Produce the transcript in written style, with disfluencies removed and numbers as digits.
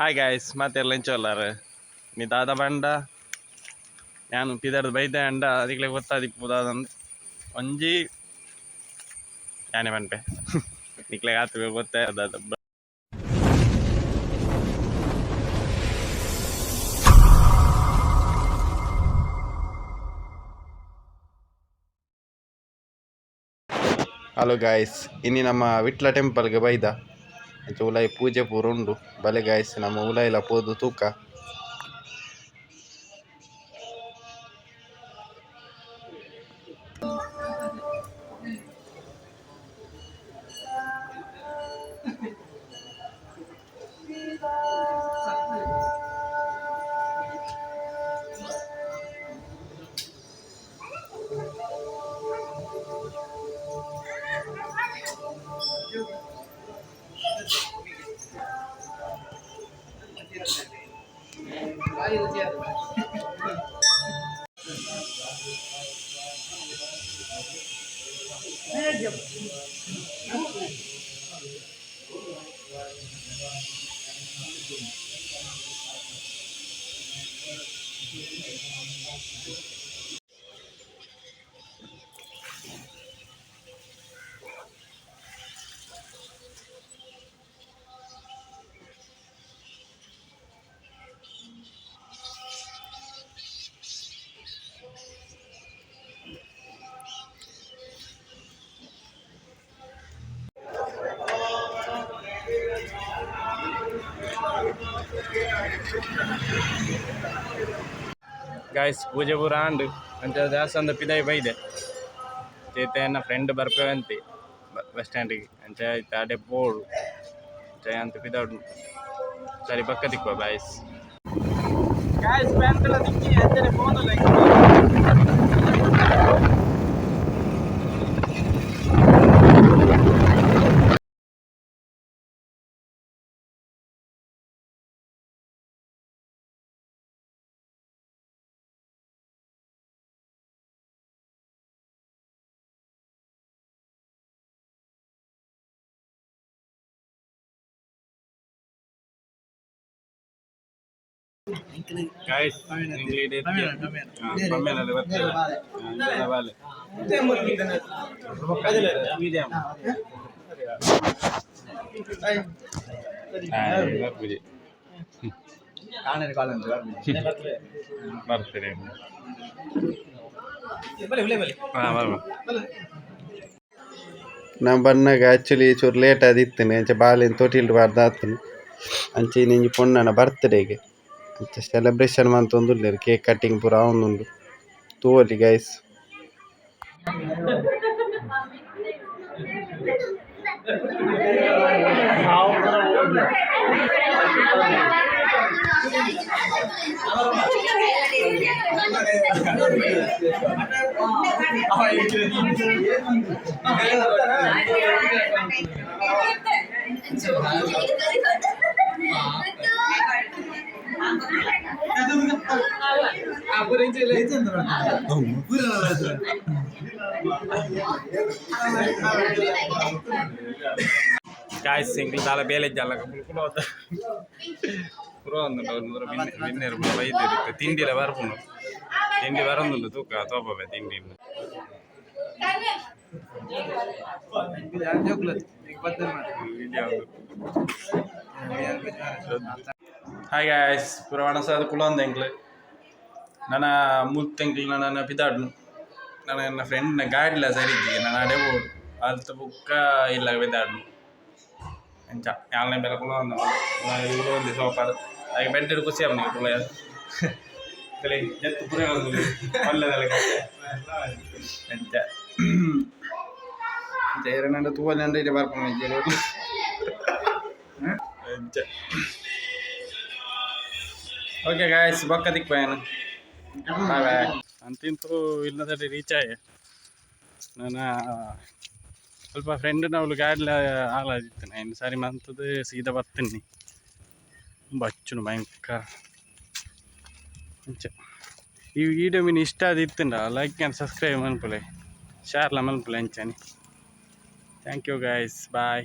Hi guys, ಮಾತೆರ್ಲ ಎಂಚ ಉಲ್ಲಾರು? ನೀ ದಾದ ಬಂಡ ಯಾನ್ ಪಿದರ್ದ್ ಬೈದೆ ಅಂಡ ಅದಿಕ್ಲೆ ಗೊತ್ತಾದಿಪ್ಪು ದಾದಂದ್ ಒಂಜಿ ಯಾನೆ ಪನ್ಪೆ ನಿಕ್ಲೆಗ್ ಆತ್ ಗೊತ್ತೇ ದಾದ. ಹಲೋ ಗಾಯ್ಸ್, ಇನಿ ನಮ್ಮ ವಿಟ್ಲ ಟೆಂಪಲ್ಗೆ ಬೈದ. ಅಂಚ ಉಲಾಯಿ ಪೂಜೆ ಪೂರ ಉಂಡು. ಬಲೆ ಗಾಯ್ಸ್, ನಮ್ಮ ಉಲಾಯಿಲ ಪೋದು ತೂಕ. ಗಾಯ್ಸ್, ಪೂಜೆ ಪೂರ ಆಂಡ್. ಅಂಚ ದೇವಸ್ಥಾನದ ಪಿದಾಯಿ ಬೈದೆ. ಇತ್ತೆ ಎನ್ನ ಫ್ರೆಂಡ್ ಬರ್ಪೆ ಅಂತೆ ಬಸ್ ಸ್ಟ್ಯಾಂಡಿಗೆ. ಅಂಚ ಇತ್ತೆ ಅಡೆ ಪೋಡು. ಅಂಚ ಅಂತ ಪಿದಾಡು. ಸರಿ, ಬೊಕ್ಕ ತಿಕ್ಕುವ ಬಾಯ್ಸ್. ಗಾಯ್ಸ್, ಪ್ಯಾಂಟ್ ಎಲ್ಲ ತಿಕ್ಕಿ ಅಂಚನೆ ಪೋನುಲ್ಲ. ಗಾಯ್ಸ್, ಪಮ್ಮೇನಲ್ಲಿ ಬರ್ತೇವೆ ಬಾಲೆ. ಇದೆ. ಬರ್ಪುಜಿ. ಬರ್ತೀರಿ? ಹಾಂ, ಬರ್ಬ. ನಾ ಬನ್ನಗ ಆಕ್ಚುಲಿ ಚೂರು ಲೇಟ್ ಆದಿತ್ತುಂಡು. ಅಂಚ ಬಾಲೆನ್ ತೊಟಿಲ್ಡ್ ಪಾಡ್ದ್ ಆತುಂಡು. ಅಂಚ ಇನಿ ಒಂಜಿ ಪೊಣ್ಣನ ಬರ್ತ್ಡೇಗ್ ಅಂಚ ಸೆಲೆಬ್ರೇಷನ್ ಮಂತೊಂದುಲ್ಲೆರ್. ಕೇಕ್ ಕಟ್ಟಿಂಗ್ ಪೂರ ಆವೊಂದುಂಡು, ತೂವೊಲಿ ಗೈಸ್. ಗಾಯ್ಸ್, ಎಂಕ್ಲು ದಾಲ ಬೇಲೆ ಇಜ್ಜಲ್ಲ, ಕುಲು ಪೂರ ಒಂದುಂಡು. ಬಿನ್ನೆರ್ ಪೂರ ಬೈದೆರ್. ಇತ್ತೆ ತಿಂಡಿಲ ಬರ್ಪುಂಡು. ತಿಂಡಿ ಬರೊಂದುಂಡು, ತೂಕ ತೋಪವೆ ತಿಂಡಿ. ಹಾಯ್ ಗಾಯ್ಸ್, ಪೂರ ವಣಸಾದ್ ಕುಲೊಂದು ಎಂಕ್ಲು. ನನ ಮುಲ್ತ ಎಂಕ್ಲು ನನ ಪಿದಾಡ್ನು. ನನ ಎನ್ನ ಫ್ರೆಂಡ್ನ ಗಾಡಿಲ ಸರಿ ಇಜ್ಜಿ, ನನ ಅಡೆ ಪೋಡು. ಅಲ್ತ ಬುಕ್ಕ ಇಲ್ಲ ಪಿದಾಡ್ನು. ಅಂಚ ಯಾಲ್ನ ಬೆಲೆ ಕುಲೊಂದು ಕುಲೊಂದು ಸೋಪಾಡ್ ಹಾಗೆ ಬೆಡ್ಡ್ ಖುಷಿ ಆಪುಂಡು ಕುಲ ತಲೆ ಜತ್ತು ಪೂರ ಒಳ್ಳೆದಲ್ಲ. ಅಂಚ ಅಂಚ ಏರನಂಡ ತೂವೊಲಿ ಇಡೆ ಬರ್ಪುಂಡು ಅಂಚ. ಓಕೆ ಗಾಯ್ಸ್, ಬೊಕ್ಕ ತಿಕ್ಕುವ. Bye bye. ಅಂತಿಂತೂ ಇಲ್ಲದಲ್ಲಿ ರೀಚ್ ಆಯೆ. ನನ್ನ ಸ್ವಲ್ಪ ಫ್ರೆಂಡ್ನವ್ಲು ಗಾಡಿಲ ಹಾಳಾದಿತ್ತು. ನಾನು ಸರಿ ಮಂತದ್ದು ಸೀದಾ ಬತ್ತೀನಿ. ಬಚ್ಚುನು ಭಯಂಕರ. ಅಂಚ ಈ ವಿಡಿಯೋ ಮೀನ್ ಇಷ್ಟ ಆದಿತ್ತುಂಡ ಲೈಕ್ ಆ್ಯಂಡ್ ಸಬ್ಸ್ಕ್ರೈಬ್ ಮನ್ಪುಲೆ, ಶೇರ್ಲ ಮನ್ಪುಲೆ ಅಂಚನೆ. Thank you guys, bye.